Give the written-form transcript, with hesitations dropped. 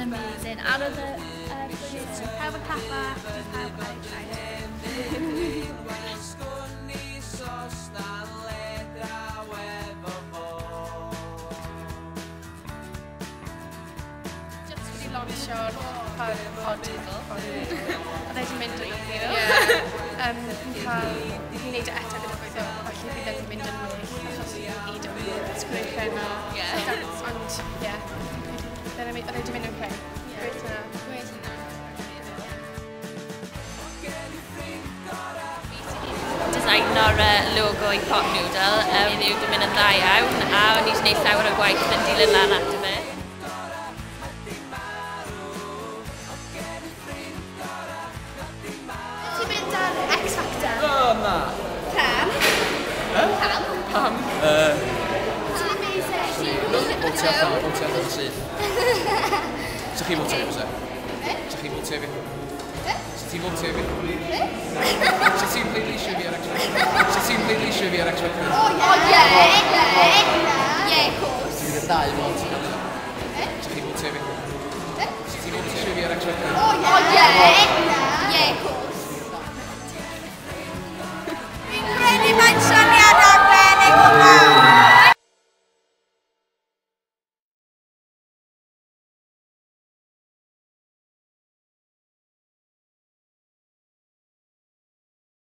Oedd yn amazing. A oedd y pawb yn clapa, pawb yn excited. Just wedi launcho'r pod. Oedd e wedi mynd yn lyfli. Fi'n cael, fi'n neud e eto gyda gweithio, falle bydd e'n mynd yn well, achos i gyd yn sgrechen a dance, ond ie. Oedd e wedi mynd yn okay. Gweith yna. Gweith yna. Fi sydd wedi designo'r logo i Pot Noodle. Heddiw wedi mynd yn dda iawn, a o'n i wedi gwneud llawer o gwaith yn dilyn lan ato fe. Ti'n mynd ar X Factor? O, na. Pam? Pam? Pam? Ti'n amazing. Votio allan, votio allan yn syth. Sa chi votio fi, fysa? Sa chi votio fi? Sa ti'n votio fi? Sa ti'n pleidleisio fi ar X Factor? Sa ti'n pleidleisio fi ar X Factor? O, ie! Ie, of course. Ti'n mynd dau fot. Sa chi votio fi? Sa ti'n pleidleisio fi ar X Factor? O, ie! Ie, of course.